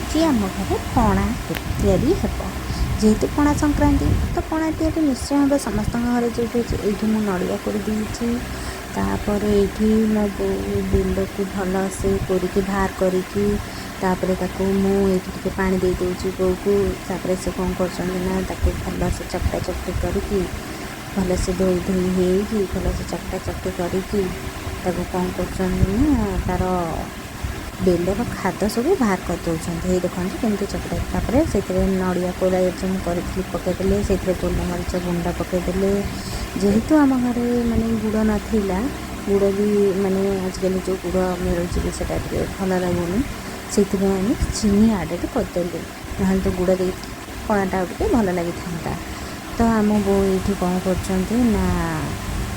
ଆଜି ଆମ ଘରେ ପଣା ତିଆରି ହେବ। ଯେହେତୁ ପଣା ସଂକ୍ରାନ୍ତି, ତ ପଣା ତିଆରି ନିଶ୍ଚୟ ହେବ ସମସ୍ତଙ୍କ ଘରେ ଯେଉଁଠି ଅଛି। ଏଇଠି ମୁଁ ନଡ଼ିଆ କୋରି ଦେଇଛି। ତାପରେ ଏଇଠି ମୋ ବୋଉ ବେଲକୁ ଭଲସେ କୋରିକି ବାହାର କରିକି, ତାପରେ ତାକୁ ମୁଁ ଏଇଠି ଟିକେ ପାଣି ଦେଇ ଦେଉଛି ବୋଉକୁ। ତାପରେ ସେ କ'ଣ କରୁଛନ୍ତି ନା, ତାକୁ ଭଲସେ ଚକଟା ଚକଟି କରିକି, ଭଲସେ ଧୋଇ ଧୋଇ ହେଇକି, ଭଲସେ ଚକଟା ଚକଟି କରିକି ତାକୁ କ'ଣ କରୁଛନ୍ତି ନା, ତା'ର ବେଲର ଖାଦ ସବୁ ବାହାର କରିଦେଉଛନ୍ତି। ହେଇ ଦେଖନ୍ତୁ କେମିତି ଚକଟା। ତାପରେ ସେଥିରେ ନଡ଼ିଆ କୋରା ଯେଉଁ କରିଥିଲି ପକାଇଦେଲେ, ସେଥିରେ ଗୋଲମରିଚ ଗୁଣ୍ଡ ପକାଇଦେଲେ। ଯେହେତୁ ଆମ ଘରେ ମାନେ ଗୁଡ଼ ନଥିଲା, ଗୁଡ଼ ବି ମାନେ ଆଜିକାଲି ଯେଉଁ ଗୁଡ଼ ମିଳୁଛି ବି ସେଇଟା ଟିକେ ଭଲ ଲାଗୁନି, ସେଇଥିପାଇଁ ଆମେ ଚିନି ଆଡ଼େଡ଼ କରିଦେଲୁ। ନହେଲେ ତ ଗୁଡ଼ ଦେଇ ପଣାଟା ଆଉ ଟିକେ ଭଲ ଲାଗିଥାନ୍ତା। ତ ଆମ ବୋଉ ଏଇଠି କ'ଣ କରୁଛନ୍ତି ନା,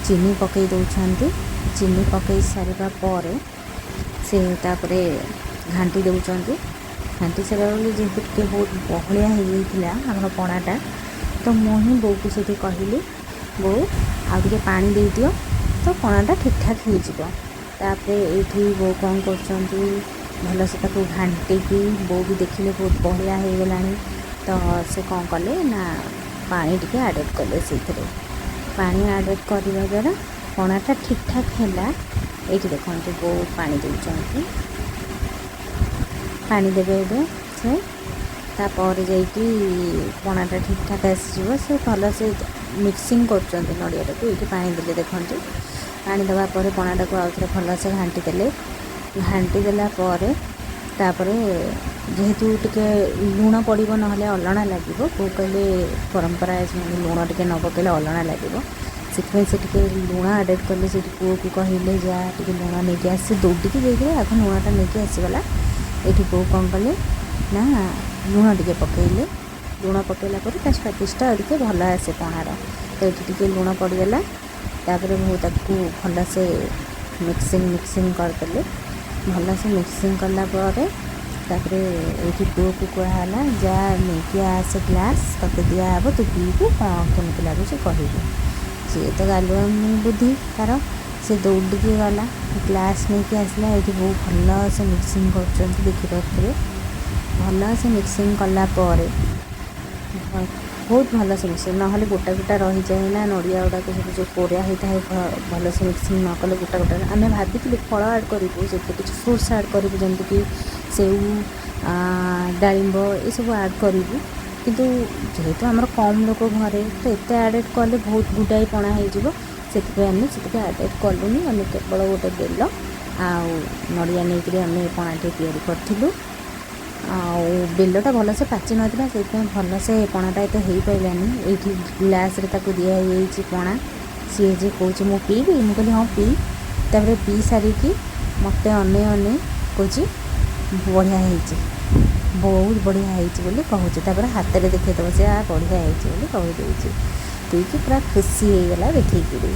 ଚିନି ପକାଇ ଦେଉଛନ୍ତି। ଚିନି ପକାଇ ସାରିବା ପରେ ସେ ତାପରେ ଘାଣ୍ଟି ଦେଉଛନ୍ତି। ଘାଣ୍ଟି ସାରିଲା ବେଳେ ଯେହେତୁ ଟିକେ ବହୁତ ବହଳିଆ ହେଇଯାଇଥିଲା ଆମର ପଣାଟା, ତ ମୁଁ ହିଁ ବୋଉକୁ ସେଇଠି କହିଲି, ବୋଉ ଆଉ ଟିକେ ପାଣି ଦେଇଦିଅ, ତ ପଣାଟା ଠିକ୍ଠାକ୍ ହେଇଯିବ। ତାପରେ ଏଇଠି ବୋଉ କ'ଣ କରୁଛନ୍ତି, ଭଲସେ ତାକୁ ଘାଣ୍ଟିକି, ବୋଉ ବି ଦେଖିଲେ ବହୁତ ବହଳିଆ ହେଇଗଲାଣି, ତ ସେ କ'ଣ କଲେ ନା, ପାଣି ଟିକେ ଆଡ଼େଡ଼ କଲେ ସେଇଥିରେ। ପାଣି ଆଡ଼େଡ଼ କରିବା ଦ୍ୱାରା ପଣାଟା ଠିକ୍ଠାକ୍ ହେଲା। ଏଇଠି ଦେଖନ୍ତୁ, ବୋଉ ପାଣି ଦେଉଛନ୍ତି। ପାଣି ଦେବେ ଏବେ ସେ, ତାପରେ ଯାଇକି ପଣାଟା ଠିକ୍ଠାକ୍ ଆସିଯିବ। ସେ ଭଲସେ ମିକ୍ସିଂ କରୁଛନ୍ତି ନଡ଼ିଆଟାକୁ। ଏଇଠି ପାଣି ଦେଲେ ଦେଖନ୍ତୁ। ପାଣି ଦେବା ପରେ ପଣାଟାକୁ ଆଉ ଥରେ ଭଲସେ ଘାଣ୍ଟି ଦେଲେ। ଘାଣ୍ଟି ଦେଲା ପରେ ତାପରେ ଯେହେତୁ ଟିକେ ଲୁଣ ପଡ଼ିବ, ନହେଲେ ଅଲଣା ଲାଗିବ। ବୋଉ କହିଲେ ପରମ୍ପରା ଅଛି, ମାନେ ଲୁଣ ଟିକେ ନ ପକାଇଲେ ଅଲଣା ଲାଗିବ। ସେଥିପାଇଁ ସେ ଟିକେ ଲୁଣ ଆଡ଼େଡ଼ କଲେ। ସେଇଠି ପୁଅକୁ କହିଲେ, ଯା ଟିକେ ଲୁଣ ନେଇକି ଆସେ। ଦୌଡ଼ିକି ଯାଇକିରି ଆଗ ଲୁଣଟା ନେଇକି ଆସିଗଲା। ଏଇଠି ବୋଉ କ'ଣ କଲେ ନା, ଲୁଣ ଟିକେ ପକାଇଲେ। ଲୁଣ ପକାଇଲା ପରେ ତା ସ୍ୱାଦିଷ୍ଟ ଆଉ ଟିକେ ଭଲ ଆସେ ପଣାର। ତ ଏଇଠି ଟିକେ ଲୁଣ ପଡ଼ିଗଲା। ତାପରେ ବୋଉ ତାକୁ ଭଲସେ ମିକ୍ସିଂ ମିକ୍ସିଂ କରିଦେଲେ। ଭଲସେ ମିକ୍ସିଂ କଲା ପରେ ତାପରେ ଏଇଠି ପୁଅକୁ କୁହାହେଲା, ଯା ନେଇକି ଆସେ ଗ୍ଲାସ୍, ତୋତେ ଦିଆହେବ, ତୁ ପିଇବୁ, କ'ଣ କେମିତି ଲାଗୁଛି କହିବୁ। ସିଏ ତ ଗାଲୁଆ ବୁଦ୍ଧି ତାର, ସେ ଦୌଡ଼ିକି ଗଲା, ଗ୍ଲାସ୍ ନେଇକି ଆସିଲା। ଏଇଠି ବୋଉ ଭଲସେ ମିକ୍ସିଂ କରୁଛନ୍ତି, ଦେଖିପାରୁଥିବେ। ଭଲସେ ମିକ୍ସିଂ କଲା ପରେ, ବହୁତ ଭଲସେ ମିକ୍ସିଂ, ନହେଲେ ଗୋଟା ଗୋଟା ରହିଯାଏ ନା ନଡ଼ିଆ ଗୁଡ଼ାକ ସବୁ ଯେଉଁ କୋରା ହେଇଥାଏ। ଭଲସେ ମିକ୍ସିଂ ନ କଲେ ଗୋଟା ଗୋଟା। ଆମେ ଭାବିଥିଲୁ ଫଳ ଆଡ଼୍ କରିବୁ ସେଥିରେ, କିଛି ଫ୍ରୁଟ୍ସ ଆଡ଼୍ କରିବୁ, ଯେମିତିକି ସେଉ, ଡାଳିମ୍ବ ଏସବୁ ଆଡ଼୍ କରିବୁ। କିନ୍ତୁ ଯେହେତୁ ଆମର କମ୍ ଲୋକ ଘରେ, ତ ଏତେ ଆଡ଼େଡ଼ କଲେ ବହୁତ ଗୁଡ଼ାଏ ପଣା ହେଇଯିବ। ସେଥିପାଇଁ ଆମେ ସେତିକି ଆଡ଼େଡ଼ କଲୁନି। ଆମେ କେବଳ ଗୋଟେ ବେଲ ଆଉ ନଡ଼ିଆ ନେଇକରି ଆମେ ପଣାଟି ତିଆରି କରିଥିଲୁ। ଆଉ ବେଲଟା ଭଲସେ ପାଚି ନଥିଲା, ସେଇଥିପାଇଁ ଭଲସେ ପଣାଟା ଏତେ ହେଇପାରିଲାନି। ଏଇଠି ଗ୍ଲାସ୍ରେ ତାକୁ ଦିଆହେଇଯାଇଛି ପଣା। ସିଏ ଯେ କହୁଛି, ମୁଁ ପିଇବି। ମୁଁ କହିଲି, ହଁ ପିଇ। ତାପରେ ପିଇ ସାରିକି ମୋତେ ଅନେଇ ଅନେଇ କହୁଛି, ବଢ଼ିଆ ହେଇଛି, ବହୁତ ବଢ଼ିଆ ହେଇଛି ବୋଲି କହୁଛି। ତାପରେ ହାତରେ ଦେଖେଇଦେବ ସେ, ବଢ଼ିଆ ହେଇଛି ବୋଲି କହିଦେଉଛି। ପିଇକି ପୁରା ଖୁସି ହେଇଗଲା ଦେଖିକିରି।